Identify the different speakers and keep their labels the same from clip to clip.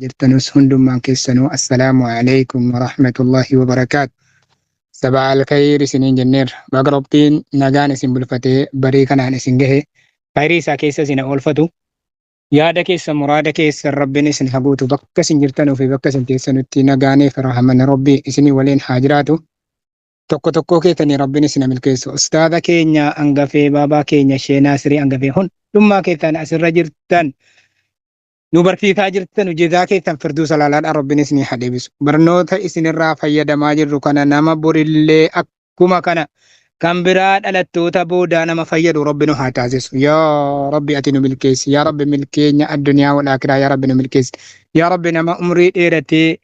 Speaker 1: Jirtanus hundummaan keessanuu, assalaamu alaikum warahmatullahi wabarakaatu. Sabaa alkhayr isiniin jenneerra. Baga Rabbiin nagaan isin bulfatee barii kanaan isin gahe, khayrii isaa keessa isin haa oolfatu. Yaada keessa, muraada keessa Rabbiin isin haa guutu. Bakka isin jirtanuu fi bakka isin teessanutti nagaaniif rahmanni Rabbii isinii waliin haa jiraatu. Tokko tokkoo keessanii Rabbiin isin haa milkeessu. Ustaaza keenya hangafee, baabaa keenya Shee Naasirii hangafee, hundummaa keessan asirra jirtan, nu barsiisaa jirtan, jazaa keessan firduu salaalaadhaan Rabbiin isinii haa deebisu. Barnoota isinirraa fayyadamaa jirru kana nama borillee akkuma kana kan biraa dhalattoota boodaa nama fayyadu Rabbi nu haa taasisu. Yaa Rabbi, ati nu milkeessi. Yaa Rabbi, milkeenya addunyaa wal aakiraa yaa Rabbi nu milkeessi. Yaa Rabbi, nama umrii dheeratee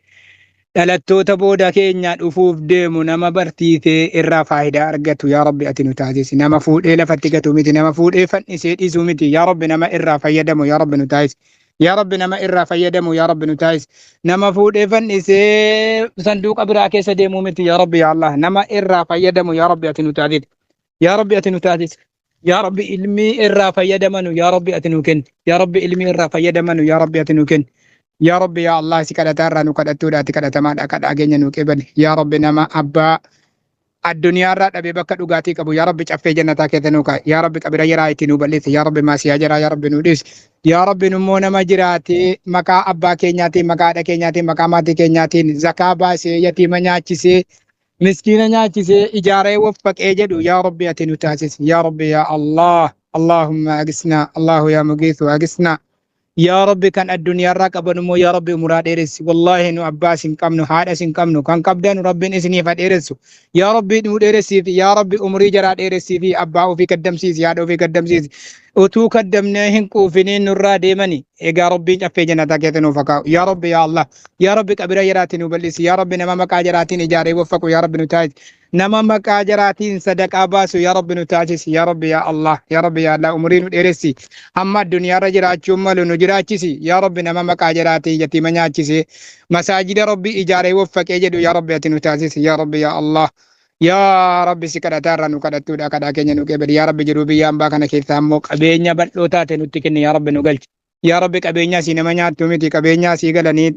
Speaker 1: dhalattoota booda keenya dhufuuf deemu nama barsiisee irraa faayidaa argatu yaa Rabbi ati nu taasisi. Nama fuudhee lafatti gatu miti, nama fuudhee fannisee dhiisuu miti. Yaa Rabbi, nama irraa fayyadamu yaa Rabbi nu taasisi. Yaa Rabbi, nama irraa fayyadamu yaa Rabbi nu taasisi. Nama fuudhee fannisee sanduuqa biraa keessa deemuu miti. Yaa Rabbi, yaa Allah, nama irraa fayyadamu yaa Rabbi ati nu taasisi. Yaa Rabbi, ati nu taasisi. Yaa Rabbi, ilmii irraa fayyadamanu yaa Rabbi ati nu kenni. Yaa Rabbi, ilmii irraa fayyadamanu yaa Rabbi ati nu kenni. Yaa Rabbi, yaa Allah, si kadhataa irraa nu kadhattuudha, ati kadhatamaadha, kadhaa keenya nu qeebali. Yaa Rabbi, nama abbaa addunyaarraa dhabee bakka dhugaatii qabu yaa Rabbi caffee jannataa keessa nuu kaa'i. Yaa Rabbi, qabira yaraa itti nuu bal'isi. Yaa Rabbi, maasiyaa jaraa yaa Rabbi nuu dhiisi. Yaa Rabbi, nummoo nama jiraatee maqaa abbaa keenyaatiin, maqaa haadha keenyaatiin, maqaa maatii keenyaatiin zakaa baasee, yatiima nyaachisee, miskiina nyaachisee, ijaaree waffaqee jedhu yaa Rabbi ati nu taasisi. Yaa Rabbi, yaa Allah, Allahumma agisnaa, Allahu yaa mugiisu agisnaa. Yaa Rabbi, kan addunyaarraa qaban immoo yaa Rabbi umuraa dheeressi. Wallaahi nu abbaas hin qabnu, haadhas hin qabnu. Kan qabdan Rabbiin isiniif haa dheeressu. Yaa Rabbi nu dheeressiif, yaa Rabbi umurii jaraa dheeressiifi abbaa ofii kaddamsiisi, haadha ofii kaddamsiisi. Utuu kaddamnee hin quufiniin nurraa deemani. Egaa Rabbiin caffee jannataa keessa nuuf haa kaa'u. Yaa Rabbi, yaa Allah. Yaa Rabbi, qabira jaraatiin nu bal'isi. Yaa Rabbi, nama maqaa jaraatiin ijaaree waffaqu yaa Rabbi nu taasisi. Nama maqaa jaraatiin sadaqaa baasu yaa Rabbi nu taasisi. Yaa Rabbi, yaa Allah. Yaa Rabbi, yaa Allah, umurii nu dheeressi. Hamma addunyaarra jiraachuun malu nu jiraachisi. Yaa Rabbi, nama maqaa jaraatiin yatiima nyaachisee, masaajida Rabbi ijaaree waffaqee jedhu yaa Rabbi ati nu taasisi. Yaa Rabbi, yaa Allah. Yaa Rabbi, si kadhataa irraa nu kadhattuudha, kadhaa keenya nu qeebali. Yaa Rabbi, jiruu biyya hambaa kana keessaa immoo qabeenya bal'oo taate nutti kenni yaa Rabbi nu galchi. Yaa Rabbi, qabeenya asii nama nyaattu miti, qabeenya asii galanii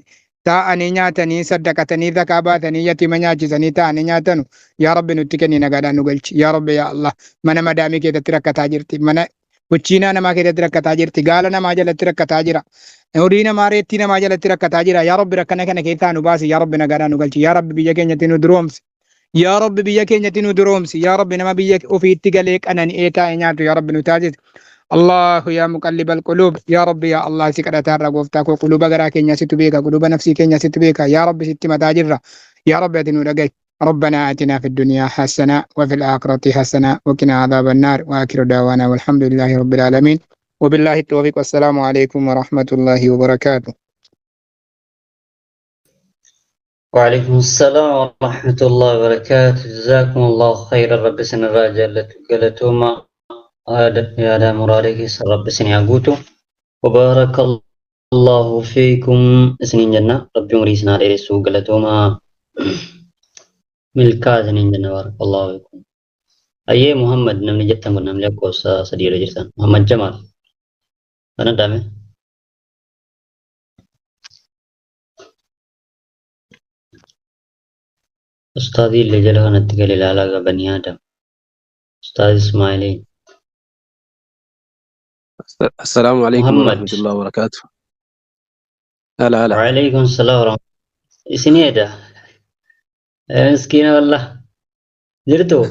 Speaker 1: taa'anii nyaatanii saddaqatanii zakaa baasanii yatiima nyaachisanii taa'anii nyaatanu yaa Rabbi nutti kenni, nagaadhaan nu galchi. Yaa Rabbi, yaa Allah, mana madaamii keessatti rakkataa jirti, mana kuchiinaa namaa keessatti rakkataa jirti, gaala namaa jalatti rakkataa jira, horii namaa, reettii namaa jalatti rakkataa jira. Yaa Rabbi, rakkana kana keessaa nu baasi. Yaa Rabbi, nagaadhaan nu galchi. Yaa Rabbi, biyya keenyatti nu duroomsi. Yaa Rabbi, biyya keenyatti nu duroomsi. Yaa Rabbi, nama biyya ofiitti galee qanani'ee taa'ee nyaatu yaa Rabbi nu taasisi. Allahu yaa muqallibal quluub, yaa Rabbi, yaa Allah, si kadhataa irraa gooftaa koo, quluuba garaa keenya situ beeka, quluuba nafsii keenya situ beeka. Yaa Rabbi, sitti mataa jirra. Yaa Rabbi, ati nu dhagahi. ربنا آتنا في الدنيا حسنة وفي الآخرة حسنة وقنا عذاب النار، وآخر دعوانا والحمد لله رب العالمين، وبالله التوفيق، والسلام عليكم ورحمة الله وبركاته.
Speaker 2: وعليكم السلام ورحمة الله وبركاته. جزاكم الله خيرا. ربي isin irraa jaallatu, galatooma. Yaada muraada keessa Rabbi isin haa guutu. وبارك الله فيكم isiniin jenna. Rabbi umurii isin haa dheeressu. Galatooma, milkaa isiniin jenna. بارك الله فيكم. Ayyee, Muhammad namni jettan kun, namni lakkoofsa 3 irra jirtan, Muhammad Jamaal kana dame. Ustaazii illee jala kanatti gale ilaalaa qabanii Adam. Ustaaz Ismaa'iliin.
Speaker 3: السلام عليكم
Speaker 2: Muhammad.
Speaker 3: ورحمة الله وبركاته. هلا هلا.
Speaker 2: وعليكم السلام ورحمة الله. Isinii miskiina wallah. Jirtu?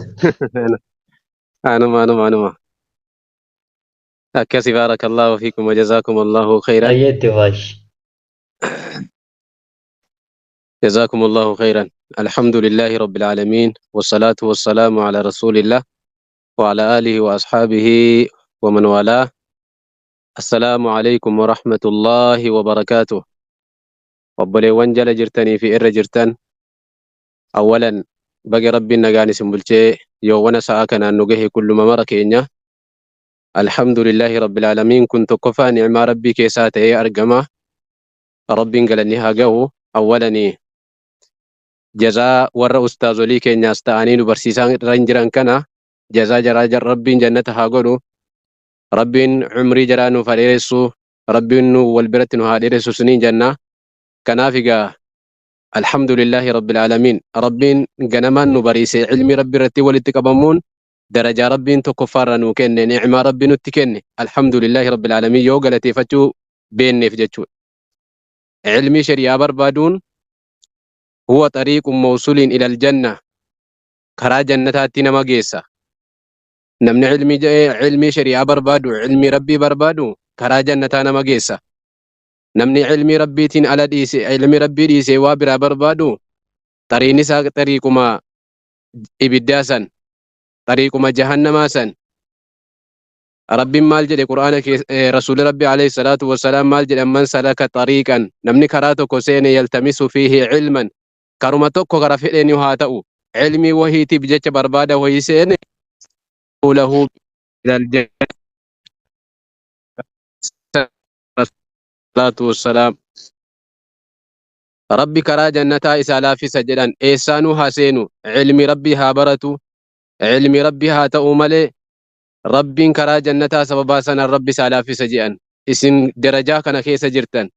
Speaker 3: أنا أنا أنا أكسي. بارك الله فيكم وجزاكم الله خيرا.
Speaker 2: Ayyeetti baash.
Speaker 3: جزاكم الله خيرا. الحمد لله رب العالمين، والصلاة والسلام على رسول الله وعلى آله وأصحابه ومن والاه. السلام عليكم ورحمة الله وبركاته. Obboleewwan jala jirtanii fi irra jirtan, awwalan baga Rabbiin nagaan isin bulchee yoowwana sa'a kanaan nu gahe. Kulluma mara keenya, الحمد لله رب العالمين. Kun tokkoffaa ni'maa Rabbii keessaa ta'ee argama. Rabbiin galanni haa ga'u. Awwalanii jazaa warra ustaazolii keenyaas ta'anii nu barsiisaa irra jiran kana jazaa jaraa Rabbiin jannata haa godhu. Rabbiin umrii jaraa nuuf haa dheeressu. Rabbiin nu wal biratti nu haa dheeressu suniin jenna. Kanaaf egaa alhamdulillahi rabbil aalamiin, Rabbiin ganamaan nu bariise. Ilmi Rabbi irratti walitti qabamuun darajaa Rabbiin tokkoffaarra nuu kenne, ni'maa Rabbi nutti kenne, alhamdulillahi rabbil aalamiin yoo galateeffachuu beenneef jechuudha. Ilmi shari'aa barbaaduun huwa xariiqun mawsuliin ilal janna, karaa jannataatti nama geessa. Namni ilmii shari'aa barbaadu, ilmii Rabbii barbaadu, karaa jannataa nama geessa. Namni ilmii Rabbiitiin ala dhiise, ilmii Rabbii dhiisee waa biraa barbaadu, xariin isaa xariiquma ibiddaa san, xariiquma jahannamaa san. Rabbiin maal jedhe Qur'aana? Rasuulli Rabbi alayhi salaatu wassalaam maal jedhan? Man salaka xariiqan, namni karaa tokko seene, yaltamisu fiihi cilman, karuma tokko kara fedheen haa ta'u, ilmii wahiitiif jecha barbaada wahii seene, lahu ilal salaatu wassalaam, Rabbi karaa jannataa isaa laaffisa jedhan. Eessaanuu haa seenu, ilmi Rabbii haa baratu, ilmi Rabbii haa ta'u malee, Rabbiin karaa jannataa sababaa sanaan Rabbi isaa laaffisa jedhan. Isin darajaa kana keessa jirtan,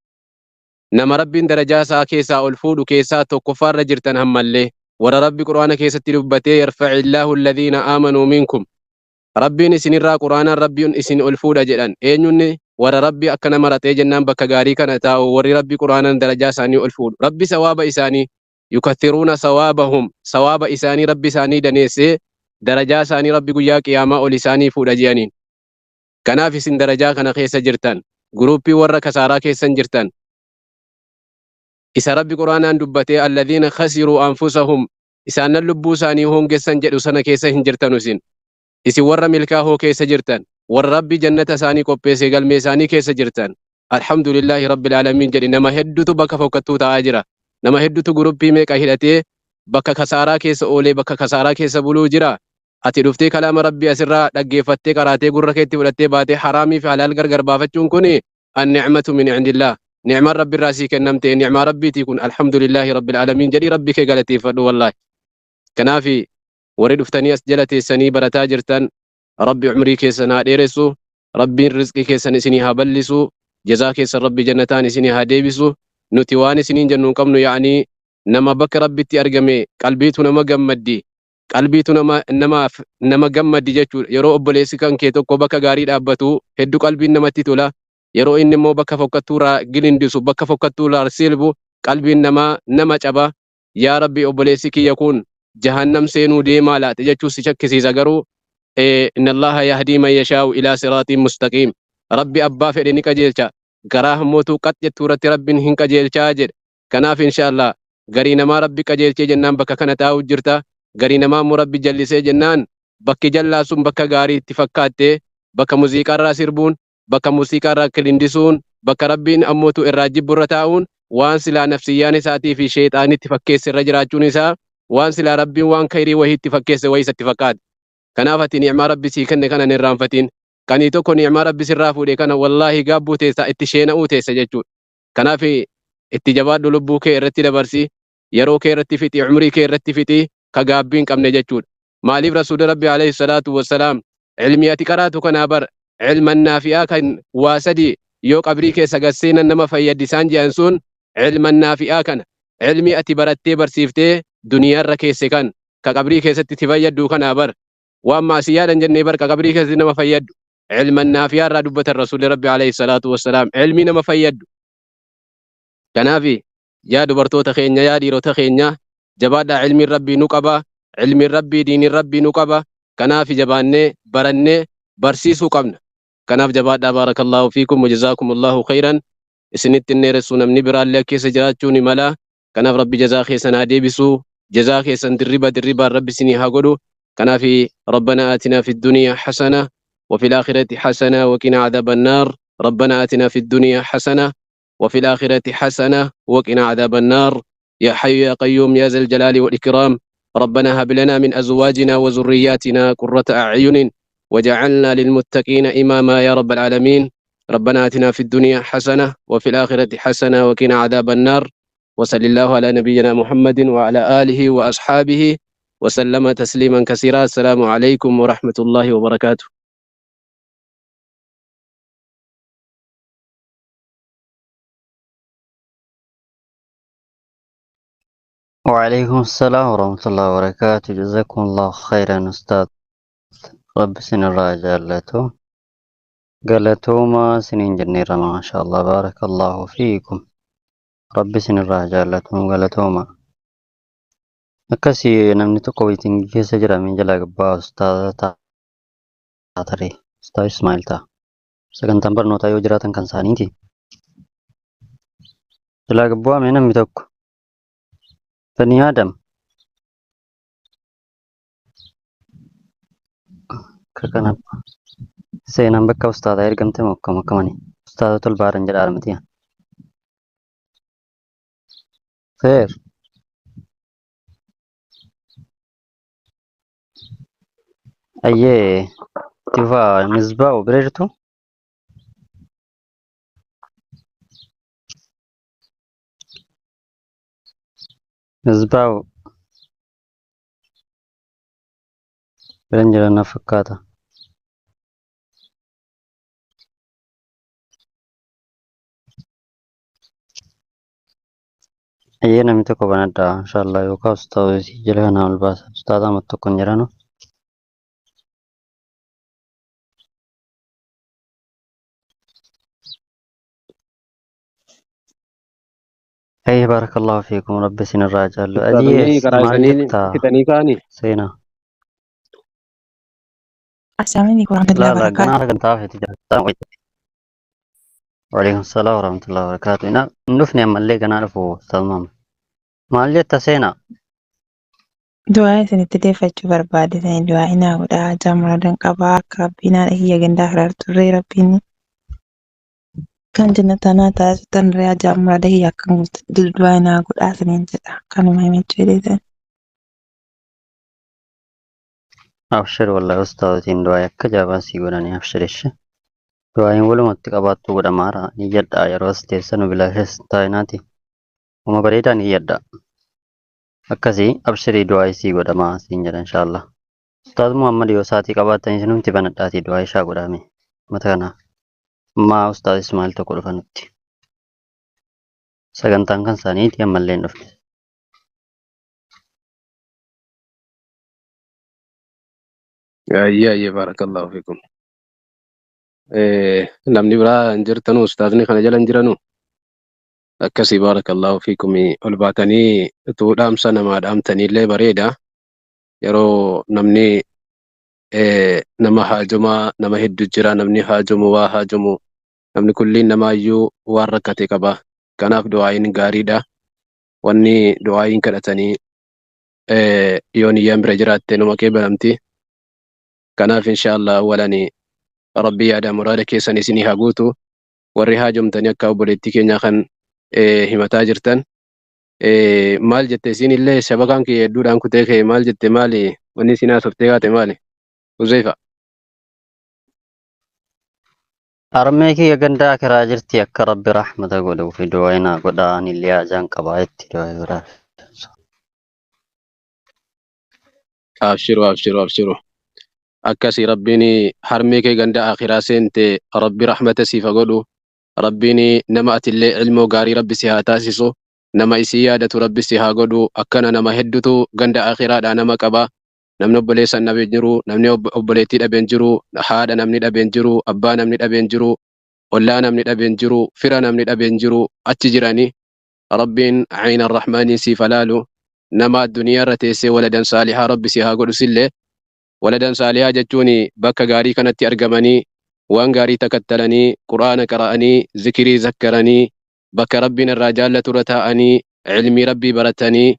Speaker 3: nama Rabbiin darajaa isaa keessaa ol fuudhu keessaa tokkoffaarra jirtan. Ammallee warra Rabbi Qur'aana keessatti dubbatee, yarfa'illaahu alladhiina aamanuu minkum, Rabbiin isinirraa Qur'aanaan Rabbiin isin ol fuudha jedhan. Eenyunni? Warra Rabbi akkana maratee jennaan bakka gaarii kana taa'u, warri Rabbi Qur'aanaan darajaa isaanii ol fuudhu, Rabbi sawaaba isaanii, yukathiruuna sawaabahum, sawaaba isaanii Rabbi isaanii daneessee, darajaa isaanii Rabbi guyyaa qiyaamaa ol isaanii fuudha jedhaniin. Kanaaf isin darajaa kana keessa jirtan, guruppii warra kasaaraa keessan jirtan. Isa Rabbi Qur'aanaan dubbatee alladhiina khasiruu anfusahum, isaanan lubbuu isaanii hongessan jedhu sana keessa hin jirtanu isin. Isin warra milkaahoo keessa jirtan, warra Rabbi jannata isaanii qopheesse galmee isaanii keessa jirtan. Alhamdulillahi rabbil aalamiin jedhi. Nama hedduutu bakka fokkattuu ta'aa jira. Nama hedduutu guruppii meeqa hidhatee bakka kasaaraa keessa oolee, bakka kasaaraa keessa buluu jira. Ati dhuftee kalaama Rabbii asirraa dhaggeeffattee, qaraatee, gurra keetti fudhattee baatee, haraamii fi halaal gargar baafachuun kuni an-ni'matu min indillah, ni'maan Rabbi irraa sii kennamte, ni'maa Rabbiiti kun. Alhamdulillahi rabbil aalamiin jedhii Rabbi kee galateeffadhu wallaahi. Kanaafi warri dhuftanii as jala teessanii barataa jirtan, Rabbi umrii keessan haa dheeressu, Rabbiin rizqii keessan isinii haa bal'isu, jazaa keessan Rabbi jannataan isinii haa deebisu. Nuti waan isiniin jennu hin qabnu. Yaa'anii nama bakka Rabbitti argame qalbiitu nama gammaddi, qalbiitu nama namaaf nama gammaddi jechuudha. Yeroo obboleessi kan kee tokko bakka gaarii dhaabbatu hedduu qalbiin namatti tola. Yeroo inni immoo bakka fokkattuu irraa gilindisu, bakka fokkattuu irraa silbu, qalbiin namaa nama caba. Yaa Rabbi, obboleessi kiyya kun jahannam seenuu deemaa laata jechuu si shakkisiisa. Garuu inna Allaha yahdii man yashaa'u ilaa siraatiin mustaqiim, Rabbi abbaa fedhe ni qajeelcha, garaa hammootuu qax jettuu irratti Rabbiin hin qajeelchaa jedhe. Kanaaf insha Allah garii namaa Rabbi qajeelchee jennaan bakka kana taa'u jirta. Garii namaa immoo Rabbi jallisee jennaan bakki jallaa sun bakka gaarii itti fakkaatte, bakka muuziqaarraa sirbuun, bakka muuziqaarraa kilindisuun, bakka Rabbiin ammootu irraa jibburra taa'uun, waan silaa nafsiyyaan isaatii fi sheexaanitti fakkeesse irra jiraachuun isaa, waan silaa Rabbiin waan kayrii wahii itti fakkeesse wahii isatti fakkaate. Kanaaf ati ni'maa Rabbi sii kenne kana hin irraanfatin. Kanii tokko ni'maa Rabbi sirraa fuudhe kana wallaahi gaabbuu teessa, itti sheena'uu teessa jechuudha. Kanaaf itti jabaadhu, lubbuu kee irratti dabarsi, yeroo kee irratti fixi, umrii kee irratti fixi, ka gaabbii hin qabne jechuudha. Maaliif? Rasuulli Rabbi alayhi salaatu wassalaam, ilmi ati qaraatu kanaa bar ilman naafi'aa kan waa sadi yoo qabrii keessa gad seenan nama fayyaddi isaan jedhan sun, ilman naafi'aa kana, ilmi ati barattee barsiiftee duniyaarra keesse kan ka qabrii keessatti si fayyaddu kanaa bar, waan maasiyyaadhan jennee bar, ka qabrii keessatti nama fayyaddu, ilman naafi'aa irraa dubbatan Rasuulli Rabbi alayhi salaatu wassalaam, ilmi nama fayyaddu. Kanaaf yaa dubartoota keenya, yaa dhiirota keenya, jabaadhaa. Ilmiin Rabbii nu qaba, ilmiin Rabbii, diiniin Rabbii nu qaba. Kanaaf jabaannee barannee barsiisuu qabna. Kanaaf jabaadhaa. Baarakallaahu fiikum wajazaakumullahu khayran. Isinitti hin dheeressu, namni biraallee keessa jiraachuu ni mala. Kanaaf Rabbi jazaa keessan haa deebisu, jazaa keessan dirriba dirribaan Rabbi isinii haa godhu. Kanaaf rabbanaa aatinaa fi duniyaa hasana وفي الآخرة حسنة وقنا عذاب النار. ربنا آتنا في الدنيا حسنة وفي الآخرة حسنة وقنا عذاب النار، يا حي يا قيوم يا ذا الجلال والإكرام. ربنا هب لنا من أزواجنا وذرياتنا قرة أعين وجعلنا للمتقين إماما يا رب العالمين. ربنا آتنا في الدنيا حسنة وفي الآخرة حسنة وقنا عذاب النار. وصلى الله على نبينا محمد وعلى آله وأصحابه وسلم تسليما كثيرا. السلام عليكم ورحمة الله وبركاته.
Speaker 2: وعليكم السلام ورحمة الله وبركاته. جزاكم الله خيرا أستاذ. رب سن الرجالته قالتوما سنين جنيرة ما شاء الله بارك الله فيكم. رب سن الرجالته قالتوما akkasii namni tokko waytiin keessa jira min jalaa gabbaa ustaaza taatare ustaaz Ismail ta'a. Sagantaan barnootaa yoo jiraatan kan isaaniiti. Jalaa gabbaa mee namni tokko. Bani Aadam. Akka kana seenaan bakka ustaazaa ergamte moo akkam akkamani? Ustaaza tolbaaran jedha miti. Feer. Ayyee. Tifaa misbaa'u bira jirtu? Misbaa'u bira hin jiran na fakkaata. Ayyee namni tokko banadha inshallah yookaan ustaazii jala kanaa ol baasa. Ustaaza amma tokko hin jiranu. Ayyee barakallahu fiikum rabbi isinirraa jaallu.
Speaker 3: Ustaazonni
Speaker 2: Adiyees
Speaker 3: karaa
Speaker 2: maal
Speaker 3: isaanii
Speaker 2: jettaa
Speaker 3: fixanii ka'anii
Speaker 2: seenaa?
Speaker 4: السلام عليكم ورحمة الله
Speaker 2: لا لا
Speaker 4: وبركاته.
Speaker 2: ganaa sagantaa feeti jaalladha. Waalaikum salaam warahmatullahi wabarakatuh. Ina hin dhufne ammallee ganaa dhufu ustaaz Muhammad. Maal jetta seenaa?
Speaker 4: Du'aa isinitti deeffachuu barbaade sani du'aa inaa godhaa jaamuradan qabaa akka rabbiin haadha kiyya gandaa hiraar turre rabbiin kan jannatanaa taasisu tan ree jaamurada kiyya akkan guutu du'aa inaa godhaa saniin jedha kanuma himachuu jedheetan.
Speaker 2: Abshir wallahi ustaazotiin du'aa akka jaabaa sii godhanii abshir ishee. Du'aayin walumatti qabaattuu godhamaara ni jedhaa yeroo as teessanu bilaashas taa'inaati. Uma bareedaa ni jedhaa. Akkasii abshirii du'aa isii godhamaa siin jedha inshaallah. Ustaaz Muhammad yoo saatii qabaattan isinumti banadhaatii du'aa ishaa godhame. Mata kanaaf. Ammaa Ustaaz Ismail tokko dhufa nutti. Sagantaan kan isaaniiti ammallee hin dhufne.
Speaker 3: Ayyee ayyee baarakallahu fiikum. Namni biraa hin jirtanu ustaazni kana jala hin jiranu akkasii baarakallahu fiikum ol baatanii utuu dhaamsa namaa dhaamtanii illee bareeda. Yeroo namni nama haajomaa nama hedduu jira namni haajomu waa haajomu namni kulliin namaayyuu waan rakkate qaba. Kanaaf du'aayin gaariidha. Wanni du'aayin kadhatanii yoo niyyaan bira jiraatte numa qeebalamti. Kanaaf inshaallah awwalani rabbi yaada muraada keessan isinii haa guutu. Warri haajomtanii akka obboleettii keenyaa kan himataa jirtan. Maal jette isin illee shabakaan kiyya hedduudhaan kutee ka'e maal jette maali wanni isin haasoftee kaate maali? Huzaifa.
Speaker 2: Harmee kiyya gandaa akiraa jirti akka rabbi rahmata godhuu fi du'aa inaa godhaa ani illee haajaan qabaa jetti du'aa biraa.
Speaker 3: Abshiru abshiru abshiru. Akkasii rabbiin harmee kee ganda akhiraa seente rabbi rahmata siif haa godhu. Rabbiin nama atillee ilmoo gaarii rabbi si haa taasisu. Nama isii yaadatu rabbi si haa godhu. Akkana nama hedduutu ganda akhiraadhaa nama qaba. Namni obboleessa hin dhabeen jiru, namni obboleettii dhabeen jiru, haadha namni dhabeen jiru, abbaa namni dhabeen jiru, ollaa namni dhabeen jiru, fira namni dhabeen jiru achi jirani. Rabbiin ayna arrahmaaniin siif haa laalu. Nama addunyaa irra teessee waladan saalihaa rabbi si haa godhu sillee. Waladan saalihaa jechuun bakka gaarii kanatti argamanii waan gaarii takattalanii quraana qara'anii zikirii zakkaranii bakka rabbiin irraa jaallatu irra taa'anii ilmii rabbii baratanii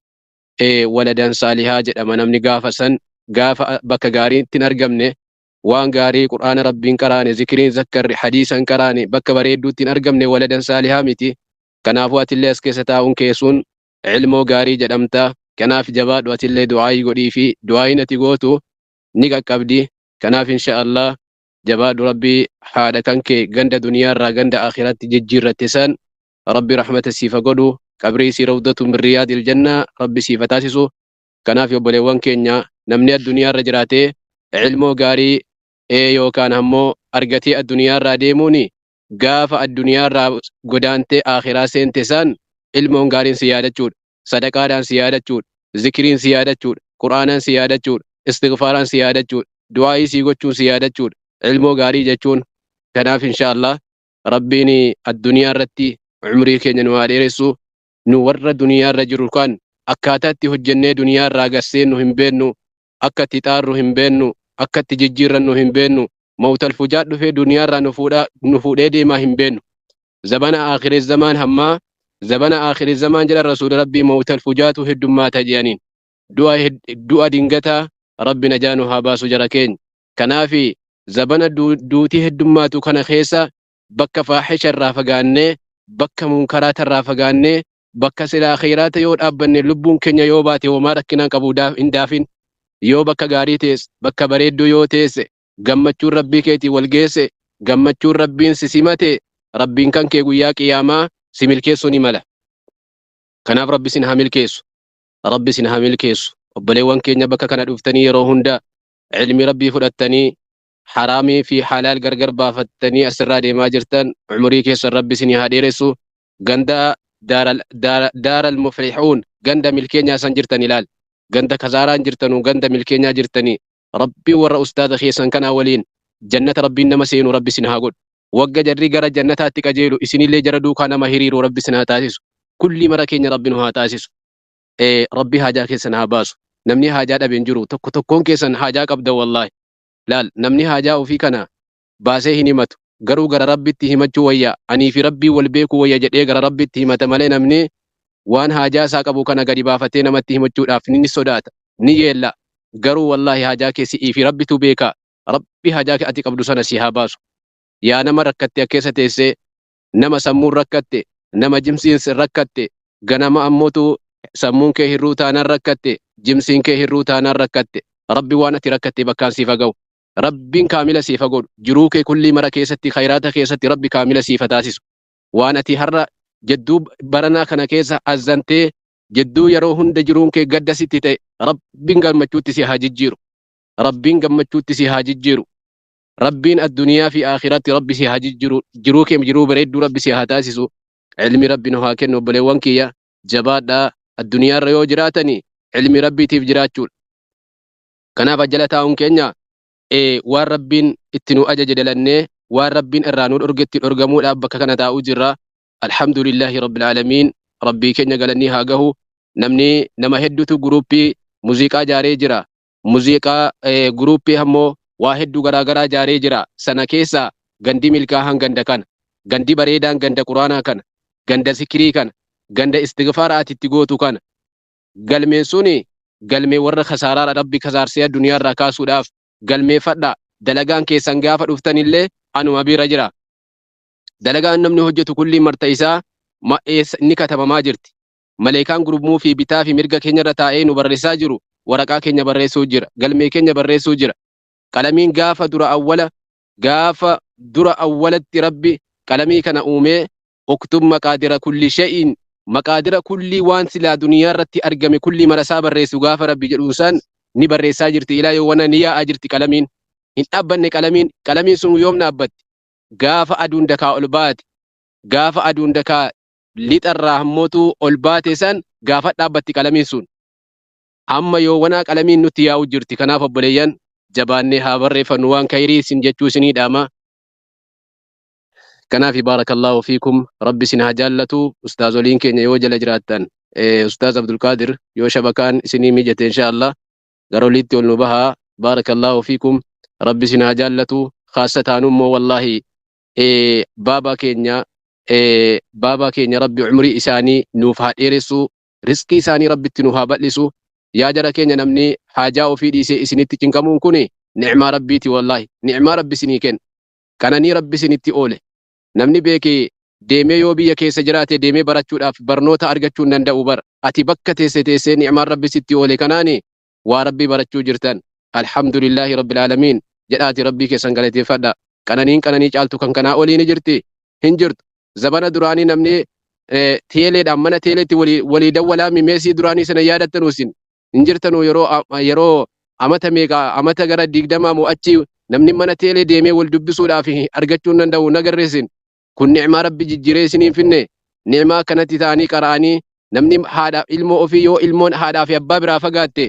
Speaker 3: waladan saalihaa jedhama namni gaafa san gaafa bakka gaariitti hin argamne waan gaarii quraana rabbiin qaraane zikiriin zakkarre hadiisan qaraane bakka bareedduutti hin argamne waladan saalihaa miti. Kanaafuu atillee as keessa taa'uun keessuun ilmoo gaarii jedhamta. Kanaaf jabaadhu atillee du'aayii godhii fi du'aayiin ati gootu ni qaqqabdi. Kanaaf insha Allah jabaadhu rabbii haadha kan kee ganda duniyaarraa ganda akhiratti jijjiirratte san rabbi rahmata siif haa godhu qabrii isii rawdatu min riyaadil janna rabbi siif haa taasisu. Kanaaf obboleewwan keenya namni addunyaarra jiraatee ilmoo gaarii yookaan ammoo argatee addunyaarraa deemuun gaafa addunyaarraa godaantee akhiraa seente san ilmoon gaariin si yaadachuudha. Sadaqaadhaan si yaadachuudha. Zikriin si yaadachuudha. Qur'aanaan si yaadachuudha. Istighfaaraan si yaadachuudha. Du'aa'ii sii gochuun si yaadachuudha. Ilmoo gaarii jechuun. Kanaaf insha Allah Rabbiin addunyaa irratti umrii keenya nu haa dheeressu. Nu warra duniyaa irra jiru kan akkaataa itti hojjennee duniyaa irraa gad seennu hin beennu. Akka itti xaarru hin beennu. Akka itti jijjiirrannu hin beennu. Mawtal fujaat dhufee duniyaa irraa nu fuudhaa nu fuudhee deemaa hin beennu. Zabana aakhiri zamaan hammaa zabana aakhiri zamaan jedhan rasuuli Rabbii mawtal fujaatu heddummaata jedhaniin. Du'a du'a dingataa Rabbi najaa nu haa baasu jara keenya. Kanaafi zabana duutii heddummaatu kana keessa bakka faahisha irraa fagaannee, bakka munkaraata irraa fagaannee, bakka silaa kheyraata yoo dhaabbanne lubbuun keenya yoo baate homaa rakkinaan qabu hin daafin. Yoo bakka gaarii teesse, bakka bareedduu yoo teesse, gammachuun Rabbii keetiin wal geesse, gammachuun Rabbiin si simate, Rabbiin kan kee guyyaa qiyaamaa si milkeessuu ni mala. Kanaaf Rabbi isin haa milkeessu. Rabbi isin haa milkeessu. Obboleewwan keenya bakka kana dhuftanii yeroo hunda ilmi Rabbii fudhattanii haraamii fi halaal gargar baafattanii asirraa deemaa jirtan umurii keessan Rabbi isin haa dheeressu. Ganda daaral muflihuun ganda milkeenyaa san jirtan ilaal. Ganda kasaaraan jirtanu ganda milkeenyaa jirtanii. Rabbiin warra ustaaza keessan kanaa waliin jannata Rabbiin nama seenu Rabbi isin haa godhu. Wagga jarri gara jannataatti qajeelu isinillee jara duukaa nama hiriiru Rabbi isin haa taasisu. Kulli mara keenya Rabbi nu haa taasisu. Rabbi haajaa keessan haa baasu. Namni haajaa dhabe hin jiru. Tokko tokkoon keessan haajaa qabda wallaahi. Laal namni haajaa ofii kana baasee hin himatu. Garuu gara Rabbitti himachuu wayya. Anii fi Rabbiin wal beekuu wayya jedhee gara Rabbitti himata malee namni waan haajaa isaa qabu kana gadi baafatee namatti himachuudhaaf ni sodaata. Ni yeella. Garuu wallaahi haajaa kee si'ii fi Rabbitu beeka. Rabbi haajaa ati qabdu sana si haa baasu. Yaa nama rakkatte keessa teessee, nama sammuun rakkatte, nama jimsiin rakkatte, ganama ammootu sammuun kee hirruu taanaan rakkatte, jimsiin kee hirruu taanaan rakkatte. Rabbi waan ati rakkatte bakkaan siif haa ga'u. Rabbiin kaamila siif haa godhu. Jiruu kee kullii mara keessatti, khayraata keessatti Rabbi kaamila siif haa taasisu. Waan ati har'a jedduu baranaa kana keessa azzantee jedduu yeroo hunda jiruun kee gadda sitti ta'e Rabbiin gammachuutti si haa jijjiiru. Rabbiin gammachuutti si haa jijjiiru. Rabbiin addunyaa fi akhiratti Rabbi si haa jijjiiru. Jiruu kee jiruu bareedduu Rabbi si haa taasisu. Ilmi Rabbi nu haa kennu obboleewwan kiyya jabaadhaa addunyaarra yoo jiraatani ilmi Rabbiitiif jiraachuudha. Kanaaf ajjala taa'uun keenya waan Rabbiin itti nu ajaje dalannee waan Rabbiin irraa nu dhorgetti dhorgamuudhaaf bakka kana taa'uu jirra. Alhamdulillahi Rabbil Aalamiin. Rabbii keenya galanni haa gahu. Namni nama hedduutu guruuppii muuziqaa jaaree jira. Muuziqaa guruuppii ammoo waa hedduu garaagaraa jaaree jira. Sana keessa gandi milkaahaan ganda kana. Gandi bareedaan ganda quraanaa kana. Ganda zikirii kana. Ganda istighfaara ati itti gootu kana. Galmeen suni galmee warra kasaaraa Rabbi kasaarsee addunyaa irraa kaasuudhaaf galmeeffadha. Dalagaan keessan gaafa dhuftanillee anuma bira jira. Dalagaan namni hojjetu kulli marta isaa ni katabamaa jirti. Maleekaan gurmuu fi bitaa fi mirga keenya irra taa'ee nu barreessaa jiru waraqaa keenya barreessuu jira. Galmee keenya barreessuu jira. Qalamiin gaafa dura awwala gaafa dura awwalatti Rabbi qalamii kana uumee uktub maqaadira kulli shay'in maqaadira kullii waan silaa duniyaa irratti argame kullii marasaa barreessu gaafa Rabbi jedhuun san ni barreessaa jirti. Ilaa yoowwana ni yaa'aa jirti qalamiin. Hin dhaabbanne qalamiin. Qalamiin sun yoom dhaabbatti? Gaafa aduun dakaa ol baate. Gaafa aduun dakaa lixarraa hammootu ol baate san gaafa dhaabbatti qalamiin sun. Amma yoowwanaa qalamiin nutti yaa'u jirti. Kanaaf obboleeyyan jabaannee haa barreeffannu waan kayrii isin jechuu isinii dhaama. Kanaaf baarakallahu fiikum Rabbi isin haa jaallatu. Ustaazoliin keenya yoo jala jiraattan Ustaaz Abdulqaadir yoo shabakaan isinii mijate insha Allah gara oliitti ol nu bahaa. Baarakallahu fiikum Rabbi isin haa jaallatu. Khaassa taanu immoo wallaahi baabaa keenya baabaa keenya Rabbi umrii isaanii nuuf haa dheeressu. Rizqii isaanii Rabbitti nu haa bal'isu. Yaa jara keenya namni haajaa ofii dhiisee isinitti cinqamuun kuni ni'maa Rabbiiti wallaahi. Ni'maa Rabbi isinii kenna. Qananii Rabbi isinitti oole. Namni beeke deemee yoo biyya keessa jiraate deemee barachuudhaaf barnoota argachuu hin danda'u bara. Ati bakka teesse teessee ni'maan Rabbi sitti oole kanaani waa Rabbii barachuu jirtan. Alhamdulillahi Rabbil Aalamiin jedhaati Rabbii keessan galateeffadha. Qananiin qananii caaltu kan kanaa olii ni jirti? Hin jirtu. Zabana duraanii namni teeleedhaan mana teeleetti walii dawwalaa meesii duraanii sana yaadattanuu isin hin jirtanuu yeroo amata meeqa amata gara 20 moo achi namni mana teelee deemee wal dubbisuudhaaf argachuu hin danda'u nagarreessin. Kun ni'maa Rabbi jijjiiree isiniin finne. Ni'maa akkanatti ta'anii qara'anii Namni haadha ilmoo ofii yoo ilmoon haadhaa fi abbaa biraa fagaatte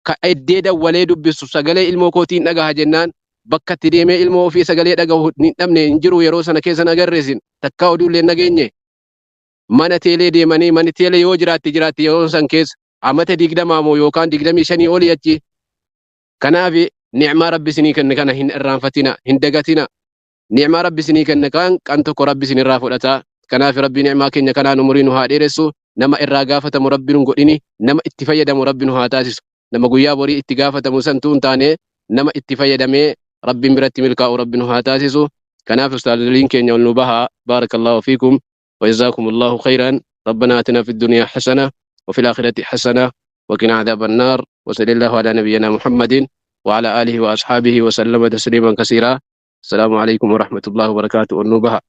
Speaker 3: ka eddee dawwalee dubbisu sagalee ilmoo kootiin dhagaha jennaan bakka itti deemee ilmoo ofii sagalee dhagahu hin dhabne hin jiru. Yeroo sana keessa hin agarreesin takkaa oduullee hin dhageenye. Mana teelee deemanii, mani teelee yoo jiraatte jiraatte, yeroo san keessa amata 20 moo yookaan 25 olii achi. Kanaaf ni'maa Rabbi isinii kenne kana hin irraanfatina, hin dagatina. Ni'maa Rabbi isinii kenne kan qan tokko Rabbi isinirraa fudhata. Kanaaf Rabbi ni'maa keenya kanaan umurii nu haa dheeressu. Nama irraa gaafatamu Rabbi nu godhini, nama itti fayyadamu Rabbi nu haa taasisu. Nama guyyaa borii itti gaafatamu santuu hin taane, nama itti fayyadamee Rabbiin biratti milkaa'u Rabbi nu haa taasisu. Kanaaf ustaazoliin keenya ol nu bahaa. Baarakallahu fiikum wa jazaakumullahu khayran. Rabbana atina fid dunyaa hasana wa fil aakhirati hasana wa qina adhaban naar. Wa sallallahu ala nabiyyina Muhammadin wa ala alihi wa ashaabihi wa sallama tasliiman kasiiraa. Assalaamu alaikum wa rahmatullahi wa barakaatuh. Ol nu baha.